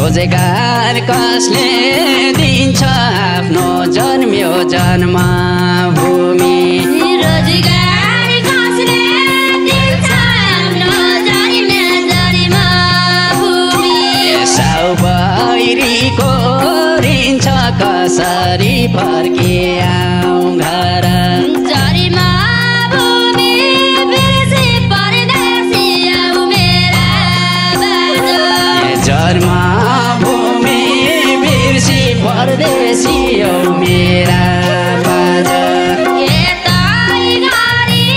रोजगार कसले दिन्छ आफ्नो जन्म्यो जन्मभूमि रोजगार कसले दिन्छ आफ्नो जन्म्यो जन्मभूमि साउबैरीको रिन्छ कसरी फर्किआऊ घर जन्मभूमि बिर्सी परदेशी आऊ मेरा बाजा जन्मभूमि बिर्सी परदेशी आऊ मेरा बाजा यतै घरी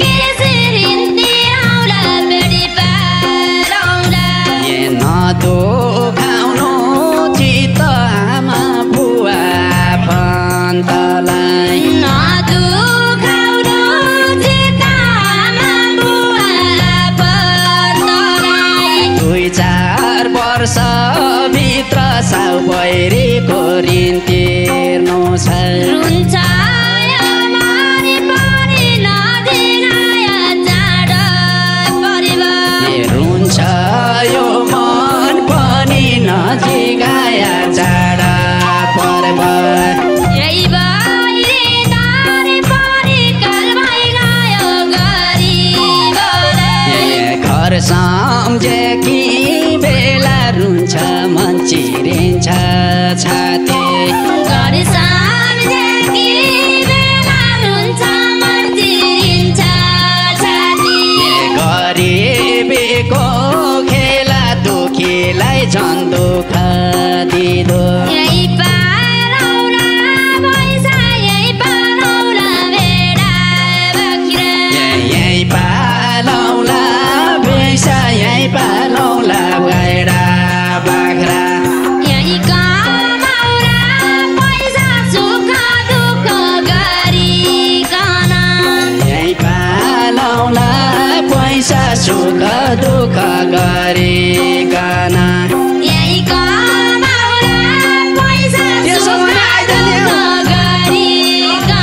किसरी तिहाउला बेडी पारौला नदुखाउनु चित्त आमा बुवा पन्तलाई नदुखाउनु चित्त आमा बुवा पन्तलाई 2-4 वर्षभित्र साउबैरीको ऋण तिर्नु छ रुन्छ यो मरि परि नदिगाया चाँडो परिवार रुन्छ यो मन पनि नजिगाया चाडा पर्व यही बाहिरी नारी परि काल भइगयो गरिबलाई घर सम्झेकी बेला रुन्छ मन चिरिन्छ छाती घर सम्झेकी बेला रुन्छ मन चिरिन्छ छाती गरिबीको खेला दुखीलाई झन् दुःख दिदो यही पारौला पैसा यही पारौला भेडा बाख्रा यही पालौला पैसा यही पालौला भेडा बाख्रा यही कमाउला पैसा सुख दुःख गरिकन यही पालौला पैसा सुख दुःख गरिकन यही कमाउला पैसा सुख दुःख गरिकन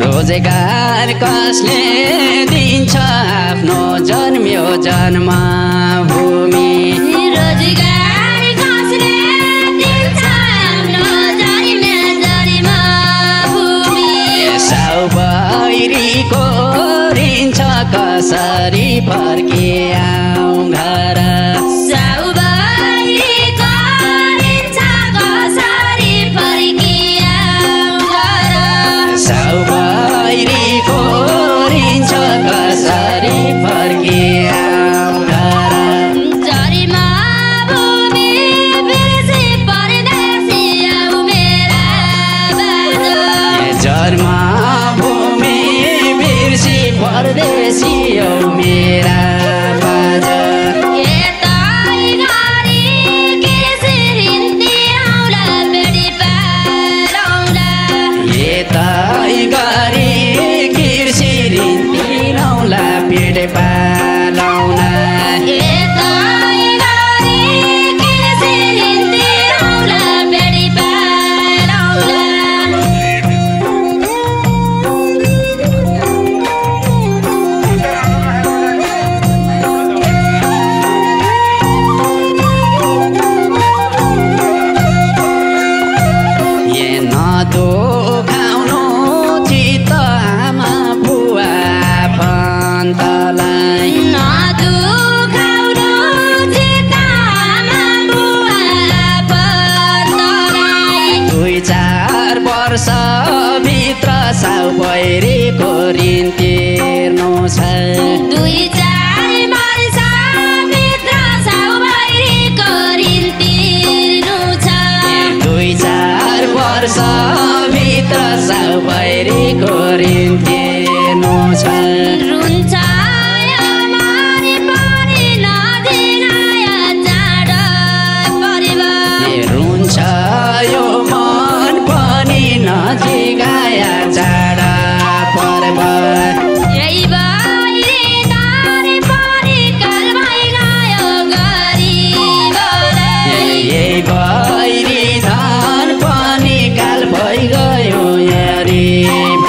रोजगार कसले दिन्छ आफ्नो जन्म्यो जन्मभूमि रोजगार कसले दिन्छ आफ्नो जन्म्यो जन्मभूमि साउबैरीको रिन्छ कसरी फर्किआऊ घर साउबैरीको रिन्छ कसरी फर्किआऊ घर साउबैरीको रिन्छ कसरी फर्किआऊ घर जन्मभूमि बिर्सी परदेशी आऊ मेरा बाजा जन्मभूमि बिर्सी परदेशी आऊ मेरा बाजा यतै घरी किसरी तिहाउला बेडी पारौला यतै गरी कृषि ऋण तिरौला पेट पालौला यतै घरी किसरी तिहाउला बेडी पारौला नदुखाउनु चित्त आमा बुवा पन्तलाई नदुखाउनु चित्त आमा बुवा पन्तलाई 2-4 वर्षभित्र साउबैरीको ऋण तिर्नु छ 2-4 वर्षभित्र साउबैरीको ऋण तिर्नु छ 2-4 वर्षभित्र साउबैरी भैरीको ऋण तिर्नु छ रुन्छ यो मरि परि नजिगाया चाँड परिवार रुन्छ यो मन पनि नजिगाया चाँडा पर्वत यही भैरी नारी परि काल भइगयो गरिबलाई यही भैरी धान पनि काल भइगयो यारी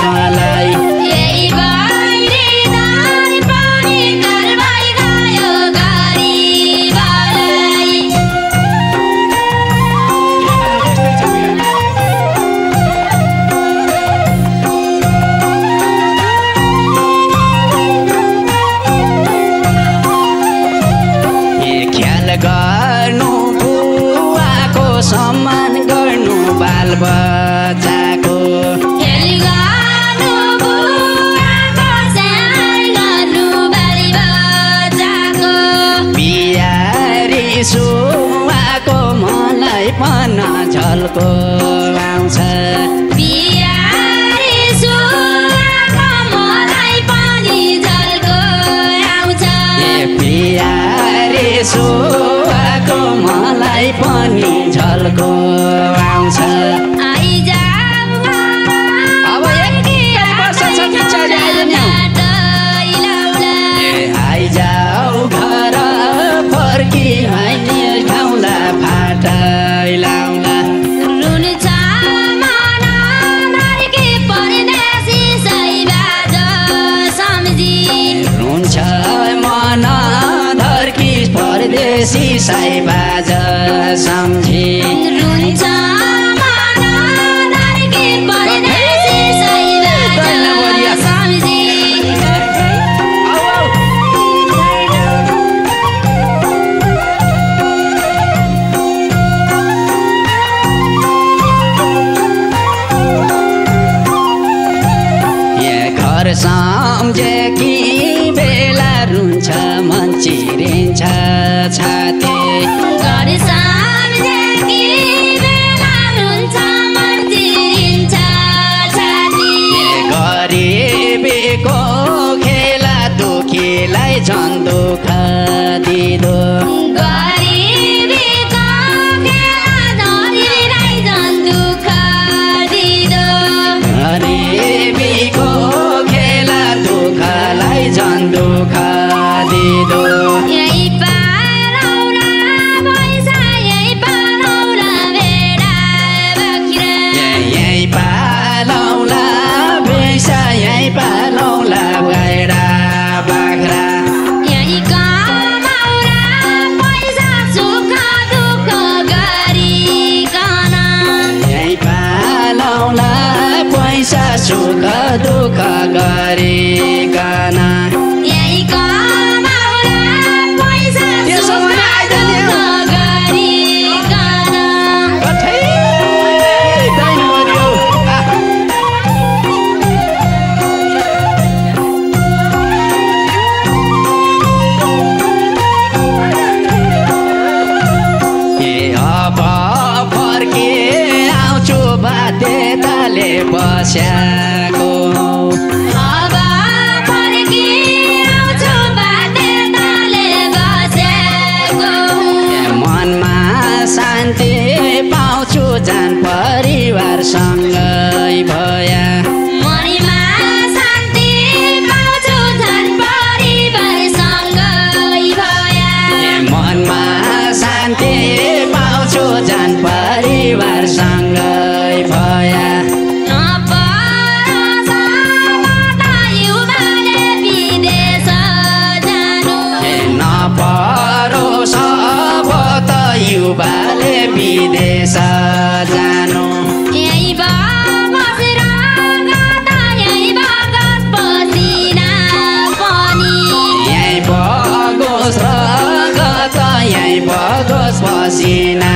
मलाई यही भैरी नारी परि काल भइगयो गरिबलाई ख्याल गर्नु बुवाको सम्मान गर्नु बालबच्चाको खेल गर्नु बुवाको स्याहार गर्नु बालबच्चाको बिहारी सुवाको मलाई पन झल्को आउँछ बिहारी सुवाको मलाई पनि झल्को आउँछ बिहारी सुवाको मलाई पनि झल्को आउँछ आइजाऊ अब एक वर्ष छ पछाडि आइदिनु आइजाऊ घर फर्की हैनी ठाउँला फाटै लाउला रुन्छ मन नर्की परदेशी सैबाज सम्झी रुन्छ मन धर्की परदेशी साइबाज सम्झी रुन्छ मन नर्की परदेशी सैबाज सम्झी घर सम्झे कि बेला रुन्छ मन चिरिन्छ छाती घर सम्झेकी बेला रुन्छ मन चिरिन्छ छाती गरिबीको खेला दुखीलाई झन् दुःख दिदो गरिबीको खेला धनीलाई झन् दुःख दिदो गरिबीको खेला दुःखलाई झन् दुःख दिदो यही पारौला पैसा यही पारौला भेडा बाख्रा यही पालौला पैसा यही पालौला गैडा बाख्रा यही कमाउला पैसा सुख दुःख गरिकन यही पालौला पैसा सुख दुःख गरिकन यही कमाउला पैसा त्यसो सुख भने आइदिने हो। दुःख गरिकन कठै दैन मर्यो। अब फर्के आउँछु बाध्यताले बस्याको अब फर्की आउँछु बाध्यताले बसेको मनमा शान्ति पाउँछु जान परिवारसँगै भया मनमा शान्ति पाउँछु झन् परिवारसँगै भया मनमा शान्ति पाउँछु जान परिवारसँगै भया नपरोसबाट युवाले विदेश जानु नपरोस् अब त युवाले विदेश जानु यही बसेर गत यही बगत पसिना पनि यहीँ बगोस् र गत यहीँ बगोस् पसिना